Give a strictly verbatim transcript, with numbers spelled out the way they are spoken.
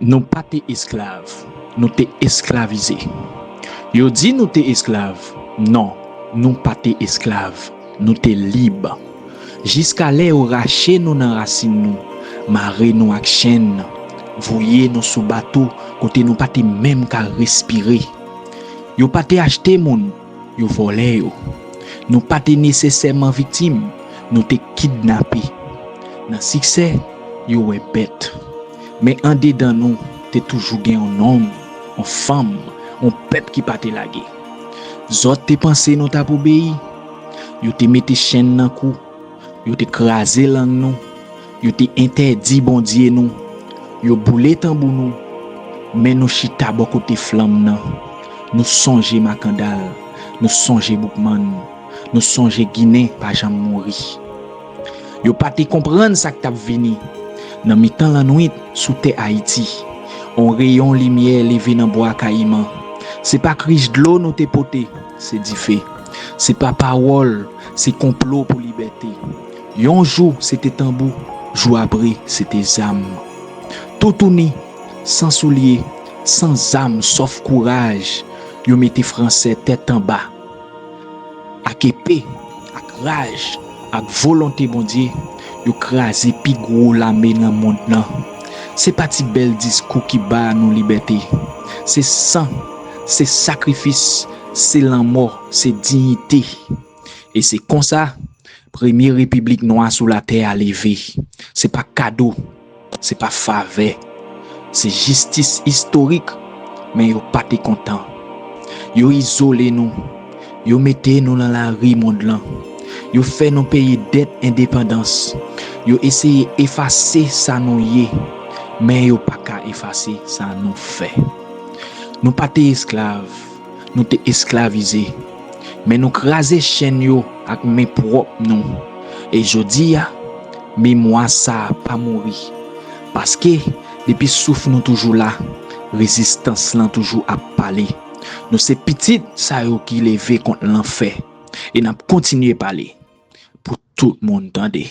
Nou pa te esklav, nou te esklavize. Yo di nou te esklav. Non, nou pa te esklav, nou te lib. Jiskalè yo rache nou nan rasin nou, mare nou ak chenn, voye nou sou bato kote nou pa te menm ka respire. Yo pa te achte moun, yo vòlè yo. Nou pa te nesesèman viktim, nou te kidnape. Nan siksè, yo wè bèt. Men andedan nou, te toujou gen yon nonm, yon fanm, yon pèp ki pa te lage. Zòt te panse nou t ap obeyi. Yo te mete chenn nan kou. Yo te kraze lang nou. Yo te entèdi Bondye nou. Yo boule tanbou nou. Men nou chita bò kote flanm nan. Nou sonje Makandal. Nou sonje Boukmann. Nou sonje Ginen pa janm mouri. Yo pa te konprann sa k t ap vini. Nan mitan lannwit, sou tè Ayiti, on reyon limyè leve nan Bwa Kayiman. Se pa krich dlo nou te pote, se dife. Se pa pawòl, se konplo pou libète. Yon jou, se te tanbou, jou apre, se te zam. Toutouni, san soulye, san zam, sòf kouraj, yo mete Fransè tèt anba. Ak epe, ak raj, ak volonte Bondye, yo kraze pi gwo lame nan mond lan. Se pa ti bèl diskou ki ba nou libète. Se san, se sakrifis, se lanmò, se diyite. E se konsa, premye repiblik nwa sou latè a leve. Se pa kado, se pa favè. Se jistis istorik, men yo pa te kontan. Yo izole nou. Yo mete nou nan lari mond lan. Yo fè nou peye dèt endepandans. Yo eseye efase sa nou ye, men yo pa ka efase sa nou fè. Nou pa te esklav, nou te esklavize. Men nou kraze chenn yo ak men pwòp nou. E jodi a, memwa sa a pa mouri. Paske, depi souf nou toujou la, rezistans lan toujou ap pale. Nou se pitit sa yo ki leve kont lanfè. E n ap kontinye pale pou tout moun tande.